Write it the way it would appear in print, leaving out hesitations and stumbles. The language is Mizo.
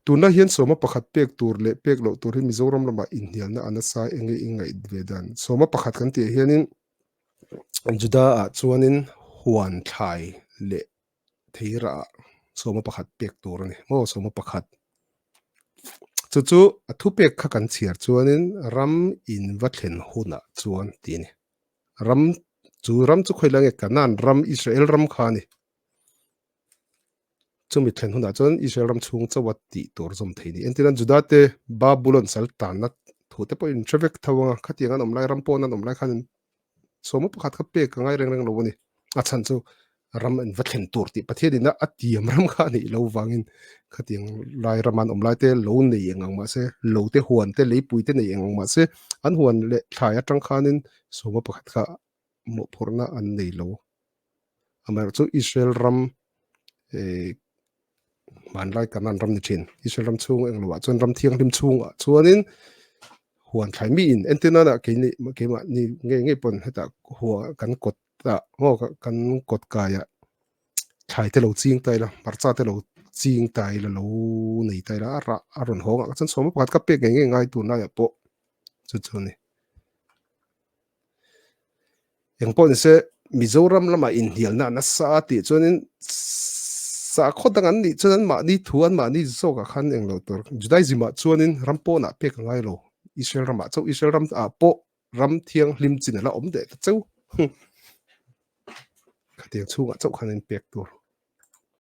Tunlai hian sawma pakhat pek tur leh pek loh tur hi Mizoram lamah inhnialna a nasa enge i ngaih ve dan? Sawma pakhat kan tih ah hianin Juda ah chuanin huan thlai leh theirah ah sawma pakhat pek tur a ni maw sawma pakhat. Chu chu a thupek kha kan chhiar chuanin ram in va thlen hunah chuan tih a ni. Ram chu ram chu khawi lai nge Canaan ram Israel ram kha a ni. Chumi thlen hunah chuan Israel ram chhung chauha tih tur zawm thei ni. Entirna Juda te Babulon sal tanna thu te pawhin hre vek tho anga khatiang an awm lai ram pawn an awm lai khan sawma pakhat kha pek a ngai reng reng lo a ni. A chhan chu ram an va thlen tur tih Pathian ina a tiam ram kha a nih lo vangin khatiang lai ram an awm lai te lo nei eng ang mahse lo te huan te leipui te nei eng ang mahse an huan leh thlai atang khanin sawma pakhat kha mawhphurhna an nei lo. Amaherawhchu chu Israel ram eh hmanlai Canaan ram ni thin. Israel ram chhung eng loah chuan ram thianghlim chhungah chuanin huan thlai mi in entir nana keini keimah ni ngei ngei pawn hetah hua kan kawt ah maw kan kawt kaiah thlai te lo ching ta ila hmarcha te lo ching ta ila lo nei ta ila a rah a rawn hawng ah chuan sawma pakhat ka pek ngei ngei ngai tur laiah pawh chu chu a ni. Engpawh nise Mizoram lamah inhnialna a nasa a tih chuanin sakhaw dang an nih chuan anmahni thu anmahni zawkah khan englo tur Judaism ah chuanin ram pawnah pek a ngai lo Israel ramah chauh Israel ram ah pawh ram thianghlim chin a la awm deh ta cheu khatiang chhungah chauh khan in pek tur.